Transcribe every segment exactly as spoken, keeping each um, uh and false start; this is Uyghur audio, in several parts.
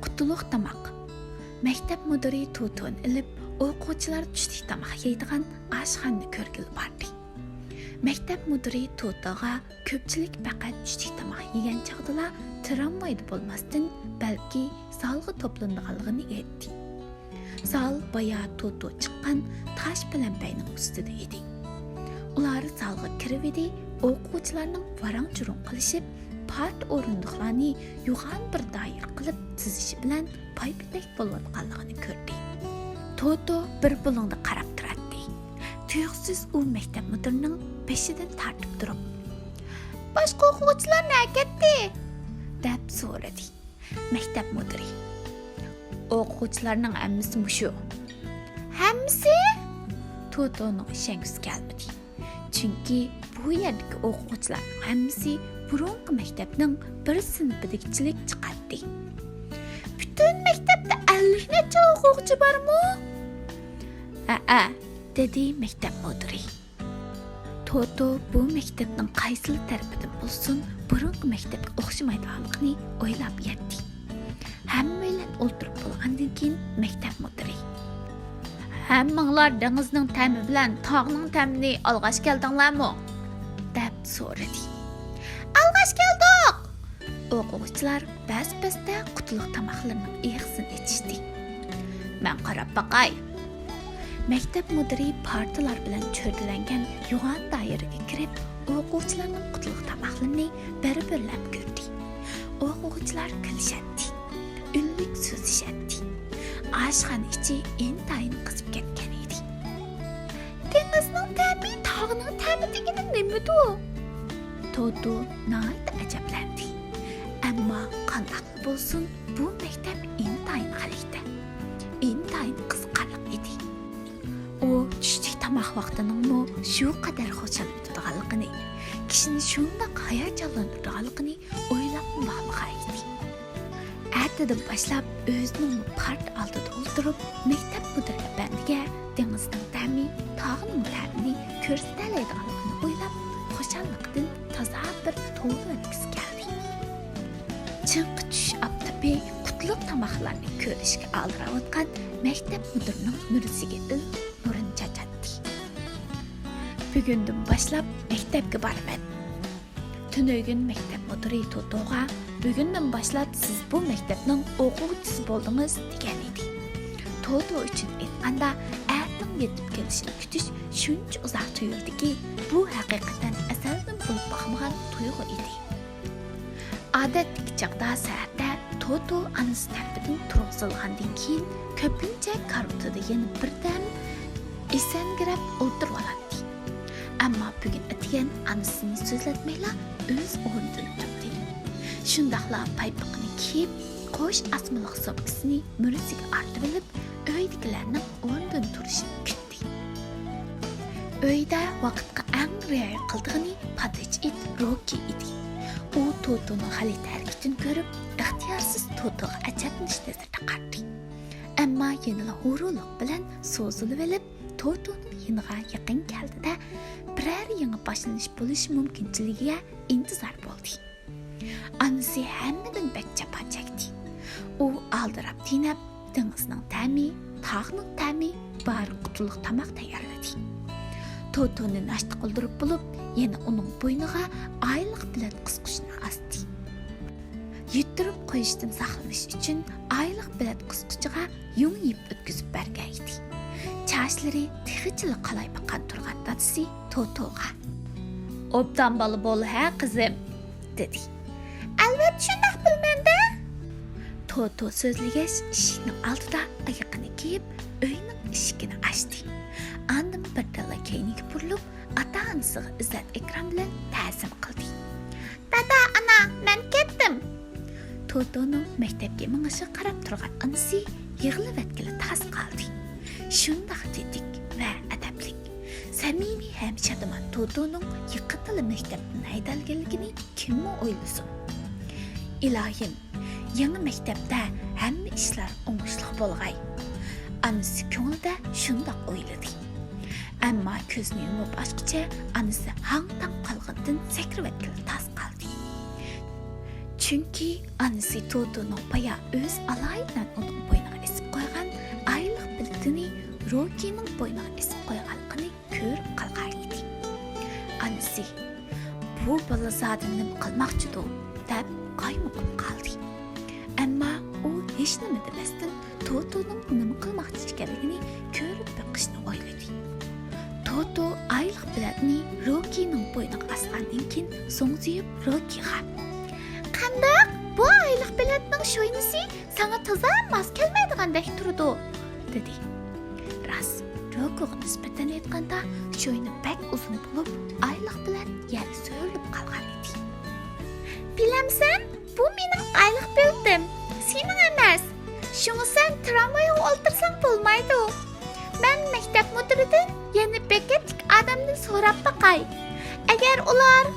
قۇتلۇق تاماق. مەكتەپ مۇدىرى توتونى ئېلىپ، ئوقۇغۇچىلار چۈشلۈك تاماق يەيدىغان ئاشخانىنى كۆرگىلى باردى. مەكتەپ مۇدىرى توتوغا كۆپچىلىك پەقەت چۈشلۈك تاماق يېگەن چاغدىلا تىرامۋايدا بولماستىن، بەلكى زالغا توپلىنىدىغانلىقىنى ئېيتتى. زال بايا توتو چىققان تاش پەلەمپەينىڭ ئۈستىدە ئىدى. ئۇلار زالغا كىرىۋىدى، ئوقۇغۇچىلارنىڭ ۋاراڭ-چۇرۇڭ قىلىشىپ، پارتا ئورۇندۇقلارنى يوغان بىر دائىرە قىلىپ تىزىشى بىلەن پايپېتەك بولۇۋاتقانلىقىنى كۆردى. توتو بىر بۇلۇڭدا قاراپ تۇراتتى. تۇيۇقسىز ئۇ مەكتەپ مۇدىرىنىڭ بېشىدىن تارتىپ تۇرۇپ، «باشقا ئوقۇغۇچىلار نەگە كەتتى؟» دەپ سورىدى. مەكتەپ مۇدىرى، «ئوقۇغۇچىلارنىڭ ھەممىسى مۇشۇ.» «ھەممىسى؟» توتونىڭ ئىشەنگۈسى كەلمىدى. چۈنكى بۇ يەردىكى ئوقۇغۇچىلارنىڭ ھەممىسى بۇرۇنقى مەكتەپنىڭ بىر سىنىپىدىكىچىلىك چىقاتتى. «پۈتۈن مەكتەپتە ئەللىك نەچچە ئوقۇغۇچى بارمۇ؟» «ھەئە،» دېدى مەكتەپ مۇدىرى. توتو بۇ مەكتەپنىڭ قايسىلا تەرىپىدىن بولسۇن، بۇرۇنقى مەكتەپكە ئوخشىمايدىغانلىقىنى ئويلاپ يەتتى. ھەممەيلەن ئولتۇرۇپ بولغاندىن كېيىن مەكتەپ مۇدىرى، «ھەممىڭلار دېڭىزنىڭ تەمى بىلەن تاغنىڭ تەمىنى ئالغاچ كەلدىڭلارمۇ؟» دەپ سورىدى. «ئالغاچ كەلدۇق!» ئوقۇغۇچىلار بەس-بەستە قۇتلۇق تاماقلىرىنىڭ ئېغىزىنى ئېچىشتى. «مەن قاراپ باقاي.» مەكتەپ مۇدىرى پارتىلار بىلەن چۆرىدىلەنگەن يوغان دائىرىگە كىرىپ، ئوقۇغۇچىلارنىڭ قۇتلۇق تاماقلىرىنى بىر-بىرلەپ كۆردى. ئوقۇغۇچىلار كۈلۈشەتتى، ئۈنلۈك سۆزلىشەتتى. ئاشخانا ئىچى ئىنتايىن قىزىپ كەتكەن ئىدى. «دېڭىزنىڭ تەمى، تاغنىڭ تەمى دېگىنى نېمىدۇ؟» توتو ناھايىتى ئەجەبلەندى. ئەمما قانداقلا بولسۇن، بۇ مەكتەپ ئىنتايىن غەلىتە، ئىنتايىن قىزىقارلىق ئىدى. ئۇ چۈشلۈك تاماق ۋاقتىنىڭمۇ شۇ قەدەر خۇشال ئۆتىدىغانلىقىنى، كىشىنى شۇنداق ھاياجانلاندۇرىدىغانلىقىنى ئويلاپمۇ باقمىغان ئىدى. ئەتىدىن باشلاپ ئۆزىنىڭ پارتا ئالدىدا ئولتۇرۇپ، مەكتەپ مۇدىرى ئەپەندىگە دېڭىزنىڭ تەمى، تاغنىڭ تەمىنى كۆرسىتەلەيدىغانلىقىنى ئويلاپ، خۇشاللىقتىن تازا بىر توۋا ئۆتكۈسى كەلدى. چىڭقى چۈش ئاپتىپى قۇتلۇق تاماقلارنى كۆرۈشكە ئالدىراۋاتقان مەكتەپ مۇدىرىنىڭ مۈرىسىگە ئىللىق نۇرىنى چاچاتتى. «بۈگۈندىن باشلاپ مەكتەپكە بارىمەن.» تۈنۈگۈن مەكتەپ مۇدىرى توتوغا، «بۈگۈندىن باشلاپ سىز بۇ مەكتەپنىڭ ئوقۇغۇچىسى بولدىڭىز» دېگەن ئىدى. توتو ئۈچۈن ئېيتقاندا، ئەرنىڭ يېتىپ كېلىشىنى كۈتۈش شۇنچە ئۇزاق تۇيۇلدىكى، بۇ ھەقىقەتەن ئەزەلدىن بولۇپ باقمىغان تۇيغۇ ئىدى. ئادەتتىكى چاغدا سەھەردە توتو ئانىسى تەرىپىدىن تۇرغۇزۇلغاندىن كېيىن، كۆپىنچە كارىۋىتىدا يەنە بىردەم ئېسەنگىرەپ ئولتۇرۇۋالاتتى. ئەمما بۈگۈن ئەتىگەن ئانىسىنى سۆزلەتمەيلا ئۆز ئورنىدىن تۇردى. شۇنداقلا پايپىقىنى كىيىپ، قوش ئاسمىلىق سومكىسىنى مۈرىسىگە ئارتىۋېلىپ، ئۆيدىكىلەرنىڭ ئورنىدىن تۇرۇشىنى كۈتتى. ئۆيدە ۋاقىتقا ئەڭ رىئايە قىلىدىغىنى پادىچى ئىت روكى ئىدى. ئۇ توتونىڭ غەلىتە ھەرىكىتىنى كۆرۈپ، ئىختىيارسىز توتوغا ئەجەبلىنىش نەزىرىدە قارىدى. ئەمما يەنىلا ھۇرۇنلۇق بىلەن سوزۇلۇۋېلىپ، توتونىڭ يېنىغا يېقىن كەلدى-دە، بىرەر يېڭى باشلىنىش بولۇشى مۇمكىنچىلىكىگە ئىنتىزار بولدى. ئانىسى ھەممىدىن بەك جاپا چەكتى. ئۇ ئالدىراپ-تېنەپ، دېڭىزنىڭ تەمى، تاغنىڭ تەمى بار قۇتلۇق تاماق تەييارلىدى. توتونى ناشتا قىلدۇرۇپ بولۇپ، يەنە ئۇنىڭ بوينىغا ئايلىق بېلەت قىسقۇچنى ئاستى. يىتتۈرۈپ قويۇشتىن ساقلىنىش ئۈچۈن ئايلىق بېلەت قىسقۇچىغا يۇڭ يىپ ئۆتكۈزۈپ بەرگەن ئىدى. چاچلىرى تېخىچىلا قالايمىقان تۇرغان دادىسى توتوغا، «ئوبدان بالا بول ھە، قىزىم!» دېدى. «ئەلۋەتتە شۇنداق بىلىمەن-دە!» توتو سۆزلىگەچ، ئىشىكنىڭ ئالدىدا ئايىغىنى كىيىپ، ئۆينىڭ ئىشىكىنى ئاچتى. ئاندىن بىردەملا كەينىگە بۇرۇلۇپ، ئاتا-ئانىسىغا ئىززەت-ئىكرام بىلەن تەزىم قىلدى. «دادا، ئانا، مەن كەتتىم!» توتونىڭ مەكتەپكە مېڭىشىغا قاراپ تۇرغان ئانىسى يىغلىۋەتكىلى تاس قالدى. شۇنداق تېتىك ۋە ئەدەپلىك، سەمىمىي ھەم شادىمان توتونىڭ يېقىندىلا مەكتەپتىن ھەيدەلگەنلىكىنى كىممۇ ئويلىسۇن؟ ئىلاھىم، يېڭى مەكتەپتە ھەممە ئىشلار ئوڭۇشلۇق بولغاي. ئانىسى كۆڭلىدە شۇنداق ئويلىدى. ئەمما كۆزىنى يۇمۇپ ئاچقۇچە ئانىسى ھاڭ-تاڭ قالغىنىدىن سەكرىۋەتكىلى تاس قالدى. چۈنكى ئانىسى توتونىڭ بايا ئۆز ئالايىتەن ئۇنىڭ بوينىغا ئېسىپ قويغان ئايلىق بېلىتىنى روكىنىڭ بوينىغا ئېسىپ قويغانلىقىنى كۆرۈپ قالغان ئىدى. ئانىسى، «بۇ بالا زادى نېمە قىلماقچىدۇ؟» دەپ قايمۇقۇپ قالدى. ئەمما ئۇ ھېچنېمە دېمەستىن، توتونىڭ نېمە قىلماقچى ئىكەنلىكىنى كۆرۈپ بېقىشنى ئويلىدى. توتو ئايلىق بېلەتنى روكىنىڭ بوينىغا ئاسقاندىن كېيىن زوڭزىيىپ روكىغا، «قانداق؟ بۇ ئايلىق بېلەتنىڭ شوينىسى ساڭا تازا ماس كەلمەيدىغاندەك تۇرىدۇ» دېدى. راست، روكىغا نىسبەتەن ئېيتقاندا، شوينا بەك ئۇزۇن بولۇپ، ئايلىق بېلەت يەردە سۆرىلىپ قالغان ئىدى. بىلەمسەن، بۇ مېنىڭ ئايلىق بېلىتىم، سېنىڭ ئەمەس. شۇڭا سەن ترامۋايغا ئولتۇرساڭ بولمايدۇ. مەن مەكتەپ مۇدىرىدىن يەنە بېكەتتىكى ئادەمدىن سوراپ باقاي. ئەگەر ئۇلار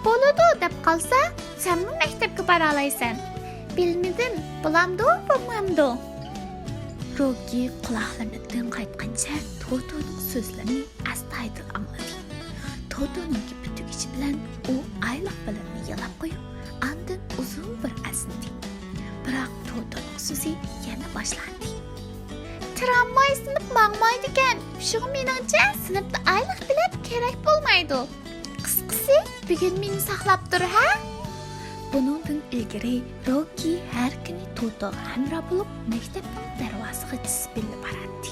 بولىدۇ دەپ قالسا، سەنمۇ مەكتەپكە بارالايسەن. بىلمىدىم، بولامدۇ، بولمامدۇ؟ روكى قۇلاقلىرىنى دىڭ قايتقانچە توتونىڭ سۆزلىرىنى ئەستايىدىل ئاڭلىدى. توتونىڭ گېپى تۈگىشى بىلەن ئۇ ئايلىق بېلەتنى يالاپ قويۇپ، ئاندىن ئۇزۇن بىر ئەسنىدى. بىراق توتونىڭ سۆزى يەنە باشلاندى. ترامۋاي سىنىپ ماڭمايدىكەن، شۇڭا مېنىڭچە سىنىپتا ئايلىق بېلەت كېرەك بولمايدۇ. قىسقىسى، بۈگۈن مېنى ساقلاپ تۇر، ھە؟ بۇنىڭدىن ئىلگىرى روكى ھەر كۈنى توتوغا ھەمراھ بولۇپ، مەكتەپنىڭ دەرۋازىغىچە سىپىللا باراتتى.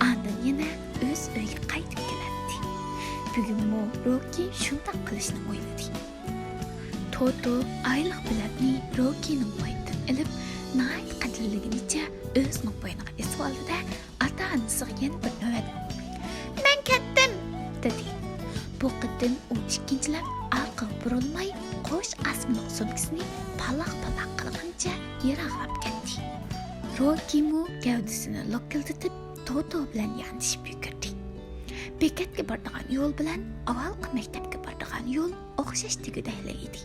ئاندىن يەنە ئۆز ئۆيىگە قايتىپ كېلەتتى. بۈگۈنمۇ روكى شۇنداق قىلىشنى ئويلىدى. توتو ئايلىق بېلەتنى روكىنىڭ بوينىدىن ئېلىپ، ناھايىتى قەدىرلىگىنىچە ئۆزىنىڭ بوينىغا ئېسىۋالدى-دە، ئاتا-ئانىسىغا يەنە بىر نۆۋەت، «مەن كەتتىم!» دېدى. بۇ قېتىم ئۇ ئىككىنچىلەپ ئارقىغا بۇرۇلماي، قوش ئاسمىلىق سومكىسىنى پالاق-پالاق قىلغىنىچە يىراقلاپ كەتتى. روكىمۇ گەۋدىسىنى لوككىلدىتىپ، توتو بىلەن ياندىشىپ يۈگۈردى. بېكەتكە بارىدىغان يول بىلەن ئاۋۋالقى مەكتەپكە بارىدىغان يول ئوخشاش دېگۈدەكلا ئىدى.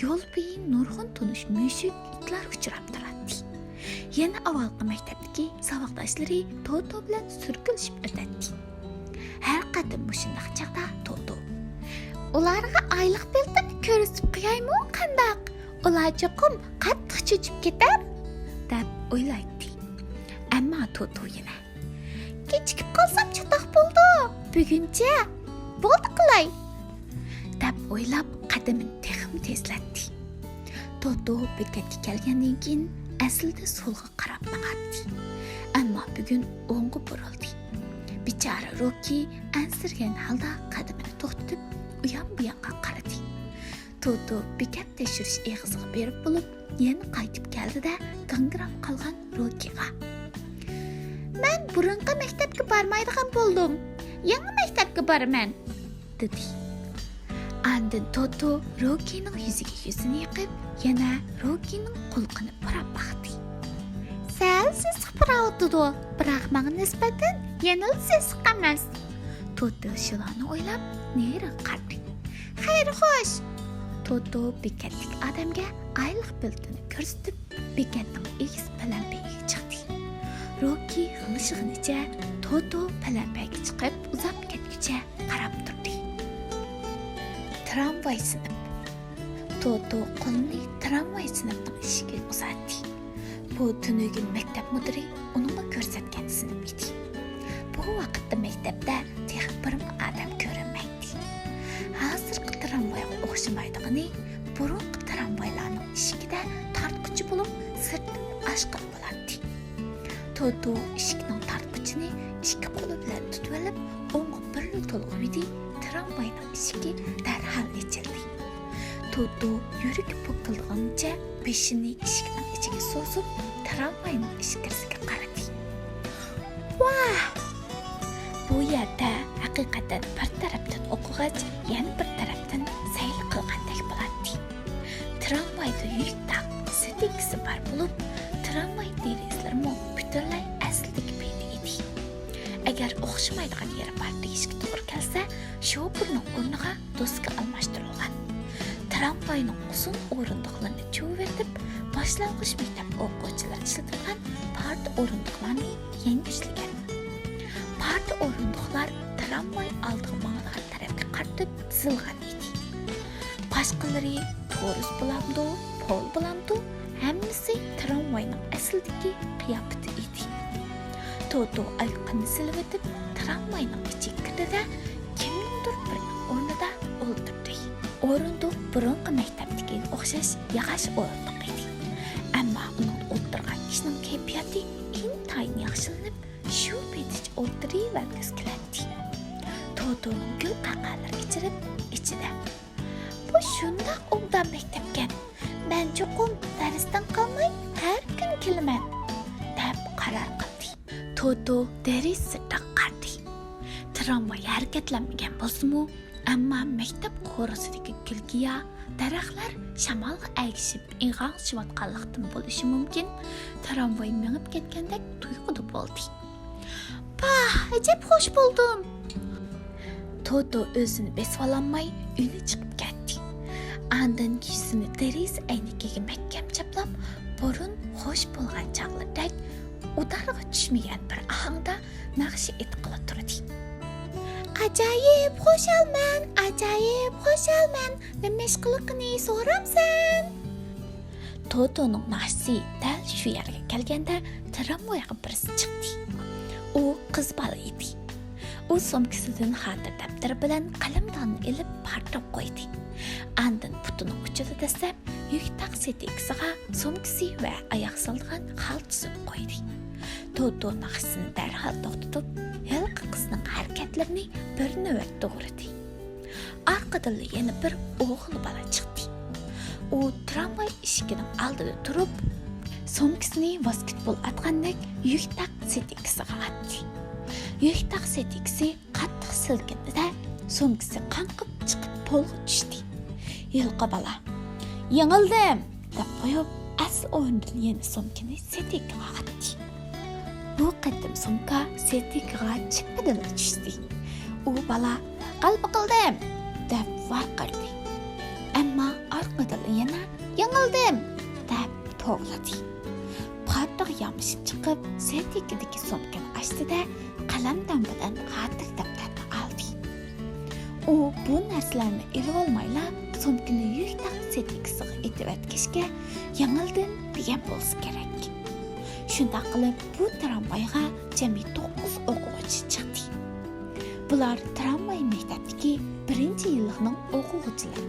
يول بويى نۇرغۇن تونۇش مۈشۈك ئىتلار ئۇچراپ تۇراتتى. يەنە ئاۋۋالقى مەكتەپتىكى ساۋاقداشلىرى توتو بىلەن سۈركىلىشىپ ئۆتەتتى. ھەر قېتىم مۇشۇنداق چاغدا توتو، «ئۇلارغا ئايلىق بېلىتىمنى كۆرسىتىپ قويايمۇ قانداق؟ ئۇلار چوقۇم قاتتىق چۆچۈپ كېتەر» دەپ ئويلايتتى. ئەمما توتو يەنە، «كېچىكىپ قالسام چاتاق بولىدۇ. بۈگۈنچە بولدى قىلاي» دەپ ئويلاپ، قەدىمىنى تېخىمۇ تېزلەتتى. توتو بېكەتكە كەلگەندىن كېيىن، ئەسلىدە سولغا قاراپ ماڭاتتى. ئەمما بۈگۈن ئوڭغا بۇرۇلدى. بىچارە روكى ئەنسىرىگەن ھالدا قەدىمىنى توختىتىپ، ئۇيان-بۇيانغا قارىدى. توتو بېكەت تەكشۈرۈش ئېغىزىغا بېرىپ بولۇپ، يەنە قايتىپ كەلدى-دە، گاڭگىراپ قالغان روكىغا، «مەن بۇرۇنقى مەكتەپكە بارمايدىغان بولدۇم. يېڭى مەكتەپكە بارىمەن» دېدى. ئاندىن توتو روكىنىڭ يۈزىگە يۈزىنى يېقىپ، يەنە روكىنىڭ قۇلىقىنى پۇراپ باقتى. سەل سېسىق پۇراۋاتىدۇ، بىراق ماڭا نىسبەتەن يەنىلا سېسىق ئەمەس. توتو شۇلارنى ئويلاپ، نېرىغا قارىدى. خەير خوش! توتو بېكەتتىكى ئادەمگە ئايلىق بېلىتىنى كۆرسىتىپ، بېكەتنىڭ ئېگىز پەلەمپىيىگە چىقتى. روكى غىڭشىغىنىچە توتو پەلەمپەيگە چىقىپ ئۇزاپ كەتكۈچە قاراپ تۇردى. ترامۋاي سىنىپ. توتو قولىنى ترامۋاي سىنىپنىڭ ئىشىكىگە ئۇزاتتى. بۇ تۈنۈگۈن مەكتەپ مۇدىرى ئۇنىڭغا كۆرسەتكەن سىنىپ ئىدى. بۇ ۋاقىتتا مەكتەپتە تېخى بىرمۇ ئادەم كۆرۈنمەيتتى. ھازىرقى ترامۋايغا ئوخشىمايدىغىنى، بۇرۇنقى ترامۋايلارنىڭ ئىشىكىدە تارتقۇچى بولۇپ، سىرتىدىن ئاچقىلى بولاتتى. توتو ئىشىكنىڭ تارتقۇچىنى ئىككى قولى بىلەن تۇتۇۋېلىپ، ئوڭغا بىرلا تولغىۋىدى، ترامۋاينىڭ ئىشىكى دەرھال ئېچىلدى. توتو يۈرىكى پوكۇلدىغىنىچە بېشىنى ئىشىكنىڭ ئىچىگە سوزۇپ، ترامۋاينىڭ ئىچكىرىسىگە قارىدى. ۋاھ! بۇ يەردە ھەقىقەتەن بىر تەرەپتىن ئوقۇغاچ، يەنە بىر تەرەپتىن سەيلە قىلغاندەك بولاتتى. ترامۋايدا يۈك تاق ستېكىسى بار بولۇپ، ترامۋاي دېرىزىلىرىمۇ پۈتۈنلەي ئەسلىدىكى پېتى ئىدى. ئەگەر ئوخشىمايدىغان يېرى بار دېيىشكە توغرا كەلسە، شوپۇرنىڭ ئورنىغا دوسكا ئالماشتۇرۇلغان. ترامۋاينىڭ ئۇزۇن ئورۇندۇقلىرىنى چۇۋۇۋېتىپ، باشلانغۇچ مەكتەپ ئوقۇغۇچىلىرى ئىشلىتىدىغان پارتا ئورۇندۇقلارنى يەڭگۈشلىگەن. پارتا ئورۇندۇقلار ترامۋاي ئالدىغا ماڭىدىغان تەرەپكە قارىتىپ تىزىلغان ئىدى. باشقىلىرى خورۇس بولامدۇ، پول بولامدۇ، ھەممىسى تىرامۋاينىڭ ئەسلىدىكى قىياپىتى ئىدى. توتو ئايىغىنى سېلىۋېتىپ، تىرامۋاينىڭ ئىچىگە كىردى-دە، كىمنىڭدۇر بىرىنىڭ ئورنىدا ئولتۇردى. ئورۇندۇق بۇرۇنقى مەكتەپتىكىگە ئوخشاش ياغاچ ئورۇندۇق ئىدى. ئەمما ئۇنىڭدا ئولتۇرغان كىشىنىڭ كەيپىياتى ئىنتايىن ياخشىلىنىپ، شۇ پېتىچە ئولتۇرۇۋەرگۈسى كېلەتتى. توتونىڭ گۈل قەھقەھەلىرى ئېچىلىپ، ئىچىدە، «بۇ شۇنداق ئوبدان مەكتەپكەن، مەن چوقۇم دەرستىن قالماي ھەر كۈنى كېلىمەن» دەپ قارار قىلدى. توتو دېرىزە سىرتىغا قارىدى. تىرامۋاي ھەرىكەتلەنمىگەن بولسىمۇ، ئەمما مەكتەپ قورۇسىدىكى گۈلگىيا، دەرەخلەر شامالغا ئەگىشىپ ئىغاڭشىۋاتقانلىقتىن بولۇشى مۇمكىن، تىرامۋاي مېڭىپ كەتكەندەك تۇيغۇدا بولدى. پاھ، ئەجەب خوش بولدۇم! توتو ئۆزىنى بېسىۋالالماي ئۈنى چىقىپ كەتتى. ئاندىن يۈزىنى دېرىزە ئەينىكىگە مەھكەم چاپلاپ، بۇرۇن خوش بولغان چاغلىرىدەك ئۇدارغا چۈشمىگەن بىر ئاھاڭدا ناخشا ئېيتقىلى تۇردى. ئاجايىپ خۇشالمەن، ئاجايىپ خۇشالمەن، نېمە ئىش قىلىقىنى سورامسەن؟ توتونىڭ ناخشىسى دەل شۇ يەرگە كەلگەندە، تىرامۋايغا بىرسى چىقتى. ئۇ قىز بالا ئىدى. ئۇ سومكىسىدىن خاتىرە دەپتىرى بىلەن قەلەمداننى ئېلىپ پارتىغا قويدى. ئاندىن پۇتىنىڭ ئۇچىدا دەسسەپ، يۈك تاق سېتىكىسىغا سومكىسى ۋە ئاياغ سالىدىغان خالتىسىنى قويدى. توتو ناخشىسىنى دەرھال توختىتىپ، ھېلىقى قىزنىڭ ھەرىكەتلىرىنى بىر نۆۋەت توغرىدى. ئارقىدىنلا يەنە بىر ئوغۇل بالا چىقتى. ئۇ تىرامۋاي ئىشىكىنىڭ ئالدىدا تۇرۇپ، سومكىسىنى ۋاسكېتبول ئاتقاندەك يۈك تاق سېتىكىسىغا ئاتتى. يۈك تاق سېتىكىسى قاتتىق سىلكىندى-دە، سومكىسى قاڭقىپ چىقىپ پولغا چۈشتى. ھېلىقى بالا، «يېڭىلدىم!» دەپ قويۇپ، ئەسلى ئورنىدىن يەنە سومكىنى سېتىكىغا ئاتتى. بۇ قېتىم سومكا سېتىكىغا چىپپىدىلا چۈشتى. ئۇ بالا، «غەلىبە قىلدىم!» دەپ ۋارقىرىدى. ئەمما ئارقىدىنلا يەنە، «يېڭىلدىم!» دەپ توۋلىدى. پارتىغا يامىشىپ چىقىپ، سېتىكىدىكى سومكىنى ئاچتى-دە، قەلەمدان بىلەن خاتىرە دەپتەرنى ئالدى. ئۇ بۇ نەرسىلەرنى ئېلىۋالمايلا، سومكىنى يۈك تاق سېتىكىسىغا ئېتىۋەتكەچكە، «يېڭىلدىم» دېگەن بولسا كېرەك. شۇنداق قىلىپ، بۇ تىرامۋايغا جەمئىي توققۇز ئوقۇغۇچى چىقتى. بۇلار تىرامۋاي مەكتەپتىكى بىرىنچى يىللىقنىڭ ئوقۇغۇچىلىرى